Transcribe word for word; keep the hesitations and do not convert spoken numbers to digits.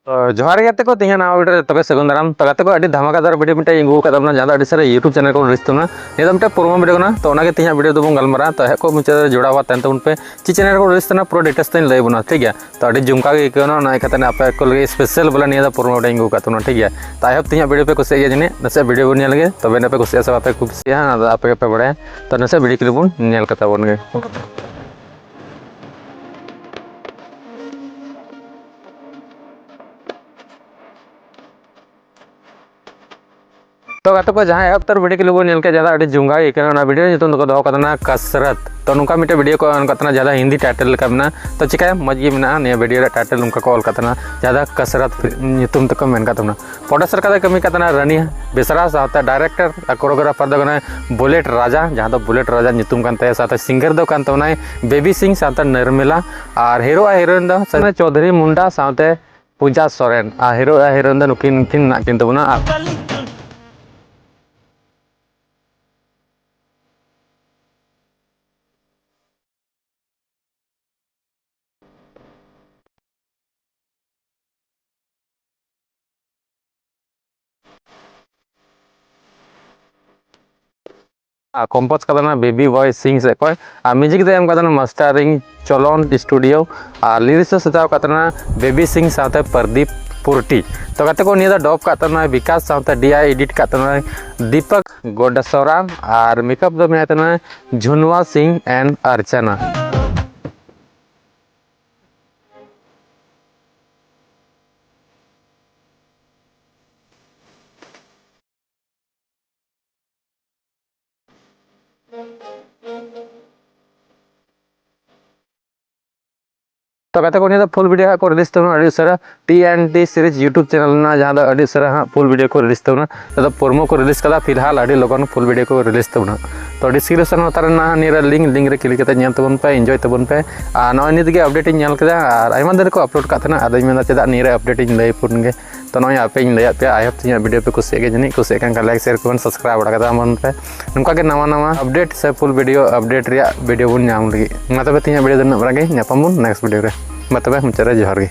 ᱛᱚ ᱡᱚᱦᱟᱨ ᱜᱮ ᱜᱟᱛᱮ ᱠᱚ, ᱛᱮᱦᱮᱧ ᱱᱟᱣᱟ ᱵᱷᱤᱰᱤᱭᱳ ᱨᱮ ᱛᱚᱵᱮ ᱥᱟᱹᱜᱩᱱ ᱫᱟᱨᱟᱢ᱾ ᱛᱚ ᱜᱟᱛᱮ ᱠᱚ, ᱟᱹᱰᱤ ᱫᱷᱟᱢᱟᱠᱟᱫᱟᱨ ᱵᱷᱤᱰᱤᱭᱳ ᱢᱤᱫᱴᱮᱱ ᱟᱹᱜᱩ ᱟᱠᱟᱫ ᱛᱟᱵᱚᱱᱟ, ᱡᱟᱦᱟᱸ ᱫᱚ ᱟᱹᱰᱤ ᱥᱟᱨᱟ YouTube ᱪᱮᱱᱮᱞ ᱠᱚ ᱨᱤᱞᱤᱡᱽ ᱛᱟᱵᱚᱱᱟ᱾ ᱱᱤᱭᱟᱹ ᱫᱚ ᱢᱤᱫᱴᱮᱱ ᱯᱨᱳᱢᱳ ᱵᱷᱤᱰᱤᱭᱳ ᱠᱟᱱᱟ, ᱛᱚ ᱚᱱᱟᱜᱮ ᱛᱮᱦᱮᱧᱟᱜ ᱵᱷᱤᱰᱤᱭᱳ ᱫᱚᱵᱚᱱ ᱜᱟᱞᱢᱟᱨᱟᱜᱼᱟ᱾ ᱛᱚ ᱮᱦᱚᱵ ᱠᱚ ᱢᱩᱪᱟᱹᱫ ᱨᱮ ᱡᱚᱲᱟᱣ ᱟᱛᱮᱱ ᱛᱟᱵᱚᱱ ᱯᱮ᱾ ᱪᱮᱫ ᱪᱮᱱᱮᱞ ᱠᱚ ᱨᱤᱞᱤᱡᱽ ᱛᱟᱵᱚᱱᱟ, ᱯᱩᱨᱟᱹ ᱰᱤᱴᱮᱞᱥ ᱛᱮᱧ ᱞᱟᱹᱭ ᱟᱵᱚᱱᱟ, ᱴᱷᱤᱠ ᱜᱮᱭᱟ? ᱛᱚ ᱟᱹᱰᱤ ᱡᱚᱢᱠᱟᱣ ᱜᱮ ᱟᱹᱭᱠᱟᱹᱣ ᱮᱱᱟ, ᱚᱱᱟ ᱤᱭᱠᱟᱹᱛᱮ ᱟᱯᱮ ᱠᱚ ᱞᱟᱹᱜᱤᱫ ᱥᱯᱮᱥᱟᱞ ᱵᱚᱞᱮ ᱱᱤᱭᱟᱹ ᱫᱚ ᱯᱨᱳᱢᱳ ᱵᱷᱤᱰᱤᱭᱳᱧ ᱟᱹᱜᱩ ᱟᱠᱟᱫ ᱛᱟᱵᱚᱱᱟ, ᱴᱷᱤᱠ ᱜᱮᱭᱟ? ᱛᱚ ᱮᱦᱚᱵ ᱛᱮᱦᱮᱧᱟᱜ ᱵᱷᱤᱰᱤᱭᱳ ᱯᱮ ᱠᱩᱥᱤᱭᱟᱜ ᱜᱮᱭᱟ ᱡᱟᱹᱱᱤᱡ, ᱱᱟᱥᱮᱭᱟᱜ ᱵᱷᱤᱰᱤᱭᱳ ᱵᱚᱱ ᱧᱮᱞ ᱞᱮᱜᱮ, ᱛᱚᱵᱮ ᱟᱯᱮ ᱠᱩᱥᱤᱭᱟᱜᱼᱟ ᱥᱮ ᱵᱟᱯᱮ ᱠᱩᱥᱤᱭᱟᱜᱼᱟ, ᱚᱱᱟ ᱫᱚ ᱟᱯᱮ ᱜᱮᱯᱮ ᱵᱟᱲᱟᱭᱟ᱾ ᱛᱚ ᱱᱟᱥᱮᱭᱟᱜ ᱵᱷᱤᱰᱤᱭᱳ ᱠᱞᱤᱯ ᱵᱚᱱ ᱧᱮᱞ ᱠᱟᱛᱟ ᱵᱚᱱ ᱜᱮ᱾ ᱛᱚ ᱜᱟᱛᱮ ᱠᱚ, ᱡᱟᱦᱟᱸ ᱮᱦᱚᱵ ᱩᱛᱟᱹᱨ ᱵᱷᱤᱰᱤᱭᱳ ᱠᱞᱤᱯ ᱵᱚᱱ ᱧᱮᱞ ᱠᱮᱫ, ᱡᱟᱦᱟᱸ ᱫᱚ ᱟᱹᱰᱤ ᱡᱚᱢᱠᱟᱣ ᱜᱮ ᱟᱹᱭᱠᱟᱹᱣ ᱮᱱᱟ, ᱚᱱᱟ ᱵᱷᱤᱰᱤᱭᱳ ᱧᱩᱛᱩᱢ ᱫᱚᱠᱚ ᱫᱚᱦᱚ ᱠᱟᱫᱟ ᱱᱟ ᱠᱟᱥᱨᱟᱛ᱾ ᱛᱚ ᱱᱚᱝᱠᱟ ᱢᱤᱫᱴᱮᱱ ᱵᱷᱤᱰᱤᱭᱳ ᱠᱚ ᱮᱢ ᱠᱟᱫ ᱛᱟᱦᱮᱱᱟ, ᱡᱟᱦᱟᱸ ᱫᱚ ᱦᱤᱱᱫᱤ ᱴᱟᱭᱴᱮᱞ ᱞᱮᱠᱟ ᱢᱮᱱᱟᱜᱼᱟ᱾ ᱛᱚ ᱪᱤᱠᱟᱹᱭᱟ, ᱢᱚᱡᱽ ᱜᱮ ᱢᱮᱱᱟᱜᱼᱟ᱾ ᱱᱤᱭᱟᱹ ᱵᱷᱤᱰᱤᱭᱳ ᱨᱮᱭᱟᱜ ᱴᱟᱭᱴᱮᱞ ᱱᱚᱝᱠᱟ ᱠᱚ ᱚᱞ ᱠᱟᱫ ᱛᱟᱦᱮᱱᱟ, ᱡᱟᱦᱟᱸ ᱫᱚ ᱠᱟᱥᱨᱟᱛ ᱧᱩᱛᱩᱢ ᱛᱮᱠᱚ ᱢᱮᱱ ᱠᱟᱫ ᱛᱟᱵᱚᱱᱟ᱾ ᱯᱨᱚᱰᱭᱩᱥᱟᱨ ᱠᱟᱫᱟ, ᱠᱟᱹᱢᱤ ᱠᱟᱫ ᱛᱟᱦᱮᱱᱟ ᱨᱟᱱᱤ ᱵᱮᱥᱨᱟ, ᱥᱟᱶᱛᱮ ᱰᱟᱭᱨᱮᱠᱴᱚᱨ ᱟᱨ ᱠᱳᱨᱤᱭᱳᱜᱨᱟᱯᱷᱟᱨ ᱫᱚ ᱠᱟᱱᱟᱭ ᱵᱩᱞᱮᱴ ᱨᱟᱡᱟ, ᱡᱟᱦᱟᱸ ᱫᱚ ᱵᱩᱞᱮᱴ ᱨᱟᱡᱟ ᱧᱩᱛᱩᱢ ᱠᱟᱱ ᱛᱟᱭᱟ᱾ ᱥᱟᱶᱛᱮ ᱥᱤᱝᱜᱟᱨ ᱫᱚ ᱠᱟᱱ ᱛᱟᱵᱚᱱᱟᱭ ᱵᱮᱵᱤ ᱥᱤᱝ ᱥᱟᱶᱛᱮ ᱱᱟᱨᱢᱮᱞᱟ᱾ ᱟᱨ ᱦᱤᱨᱳ ᱟᱨ ᱦᱤᱨᱳᱭᱤᱱ ᱫᱚ ᱪᱳᱫᱷᱩᱨᱤ ᱢᱩᱱᱰᱟ ᱥᱟᱶᱛᱮ ᱯᱩᱡᱟ ᱥᱚᱨᱮᱱ᱾ ᱟᱨ ᱦᱤᱨᱳ ᱟᱨ ᱦᱤᱨᱳᱭᱤᱱ ᱫᱚ ᱱᱩᱠᱤᱱ ᱠᱤᱱ ᱢᱮᱱᱟᱜ ᱠᱤᱱ ᱛᱟᱵᱚᱱᱟ᱾ ᱟᱨ ᱟᱨ ᱠᱚᱢᱯᱳᱡᱽ ᱠᱟᱫᱟ ᱱᱟ ᱵᱮᱵᱤ ᱵᱚᱭ ᱥᱤᱝ ᱥᱮ ᱚᱠᱚᱭ, ᱟᱨ ᱢᱤᱣᱡᱤᱠ ᱫᱚ ᱮᱢ ᱠᱟᱫᱟ ᱱᱟ ᱢᱟᱥᱴᱟᱨᱤᱝ ᱪᱚᱞᱚᱱ ᱥᱴᱩᱰᱤᱭᱳ, ᱟᱨ ᱞᱤᱨᱤᱠᱥ ᱫᱚ ᱥᱟᱡᱟᱣ ᱠᱟᱫ ᱛᱟᱦᱮᱱᱟ ᱵᱮᱵᱤ ᱥᱤᱝ ᱥᱟᱶᱛᱮ ᱯᱨᱚᱫᱤᱯ ᱯᱩᱨᱴᱤ᱾ ᱛᱚ ᱜᱟᱛᱮ ᱠᱚ, ᱱᱤᱭᱟᱹ ᱫᱚ ᱰᱚᱵ ᱠᱟᱫ ᱛᱟᱦᱮᱱᱟ ᱵᱤᱠᱟᱥ, ᱥᱟᱶᱛᱮ ᱰᱤ ᱟᱭ ᱮᱰᱤᱴ ᱠᱟᱫ ᱛᱟᱦᱮᱱᱟ ᱫᱤᱯᱚᱠ ᱜᱚᱰᱟᱥᱚᱨᱟ, ᱟᱨ ᱢᱮᱠᱟᱯ ᱫᱚ ᱢᱮᱱᱟᱭ ᱛᱟᱦᱮᱱᱟ ᱡᱷᱩᱱᱣᱟ ᱥᱤᱝ ᱮᱱᱰ ᱟᱨᱪᱟᱱᱟ᱾ ᱛᱚ ᱜᱟᱛᱮ ᱠᱚ, ᱱᱤᱭᱟᱹ ᱫᱚ ᱯᱷᱩᱞ ᱵᱷᱤᱰᱤᱭᱳ ᱦᱟᱸᱜ ᱠᱚ ᱨᱤᱞᱤᱡᱽ ᱛᱟᱵᱚᱱᱟ ᱟᱹᱰᱤ ᱩᱥᱟᱹᱨᱟ᱾ T N T series YouTube channel ᱨᱮᱱᱟᱜ, ᱡᱟᱦᱟᱸ ᱫᱚ ᱟᱹᱰᱤ ᱩᱥᱟᱹᱨᱟ ᱦᱟᱸᱜ ᱯᱷᱩᱞ ᱵᱷᱤᱰᱤᱭᱳ ᱠᱚ ᱨᱤᱞᱤᱡᱽ ᱛᱟᱵᱚᱱᱟ᱾ ᱱᱤᱭᱟᱹ ᱫᱚ ᱯᱨᱳᱢᱳ ᱠᱚ ᱨᱤᱞᱤᱡᱽ ᱠᱟᱫᱟ, ᱯᱷᱤᱞᱦᱟᱞ ᱟᱹᱰᱤ ᱞᱚᱜᱚᱱ ᱯᱷᱩᱞ ᱵᱷᱤᱰᱤᱭᱳ ᱠᱚ ᱨᱤᱞᱤᱡᱽ ᱛᱟᱵᱚᱱᱟ᱾ ᱛᱚ ᱰᱤᱥᱠᱨᱤᱯᱥᱚᱱ ᱞᱟᱛᱟᱨ ᱨᱮ ᱱᱟᱦᱟᱜ ᱱᱤᱭᱟᱹ ᱨᱮ ᱞᱤᱝᱠ, ᱞᱤᱝᱠ ᱨᱮ ᱠᱞᱤᱠ ᱠᱟᱛᱮ ᱧᱮᱞ ᱛᱟᱵᱚᱱ ᱯᱮ, ᱮᱱᱡᱚᱭ ᱛᱟᱵᱚᱱ ᱯᱮ᱾ ᱟᱨ ᱱᱚᱜᱼᱚᱭ ᱱᱤᱛ ᱜᱮ ᱟᱯᱰᱮᱴ ᱤᱧ ᱧᱮᱞ ᱠᱮᱫᱟ, ᱟᱨ ᱟᱭᱢᱟ ᱫᱤᱱ ᱨᱮᱠᱚ ᱟᱯᱞᱳᱰ ᱠᱟᱜ ᱛᱟᱦᱮᱱᱟ, ᱟᱫᱚᱧ ᱢᱮᱱᱫᱟ ᱪᱮᱫᱟᱜ ᱱᱤᱭᱟᱹ ᱨᱮ ᱟᱯᱰᱮᱴ ᱤᱧ ᱞᱟᱹᱭ ᱟᱵᱚᱱ ᱜᱮ᱾ ᱛᱚ ᱱᱚᱜᱼᱚᱭ ᱟᱯᱮᱧ ᱞᱟᱹᱭᱟᱫ ᱯᱮᱭᱟ, ᱟᱭ ᱦᱳᱯ ᱛᱤᱧᱟᱹᱜ ᱵᱷᱤᱰᱤᱭᱳ ᱯᱮ ᱠᱩᱥᱤᱭᱟᱜ ᱜᱮᱭᱟ ᱡᱟᱹᱱᱤᱡ, ᱠᱩᱥᱤᱭᱟᱜ ᱠᱷᱟᱱ ᱞᱟᱭᱤᱠ, ᱥᱮᱭᱟᱨ, ᱠᱚᱢᱮᱱᱴ, ᱥᱟᱵᱥᱠᱨᱟᱭᱤᱵ ᱵᱟᱲᱟ ᱠᱟᱛᱟ ᱵᱚᱱ ᱯᱮ᱾ ᱱᱚᱝᱠᱟ ᱜᱮ ᱱᱟᱣᱟ ᱱᱟᱣᱟ ᱟᱯᱰᱮᱴ ᱥᱮ ᱯᱷᱩᱞ ᱵᱷᱤᱰᱤᱭᱳ ᱟᱯᱰᱮᱴ ᱨᱮᱭᱟᱜ ᱵᱷᱤᱰᱤᱭᱳ ᱵᱚᱱ ᱧᱟᱢ ᱞᱟᱹᱜᱤᱫ᱾ ᱢᱟ ᱛᱚᱵᱮ ᱛᱤᱦᱤᱧᱟᱜ ᱵᱷᱤᱰᱤᱭᱳ ᱫᱚ ᱱᱤᱱᱟᱹᱜ ᱵᱟᱲᱟ ᱜᱮ, ᱧᱟᱯᱟᱢ ᱵᱚᱱ ᱱᱮᱠᱥᱴ ᱵᱷᱤᱰᱤᱭᱳ ᱨᱮ᱾ ᱢᱟ ᱛᱚᱵᱮ ᱢᱩᱪᱟᱹᱫ ᱨᱮ ᱡᱚᱦᱟᱨ ᱜᱮ᱾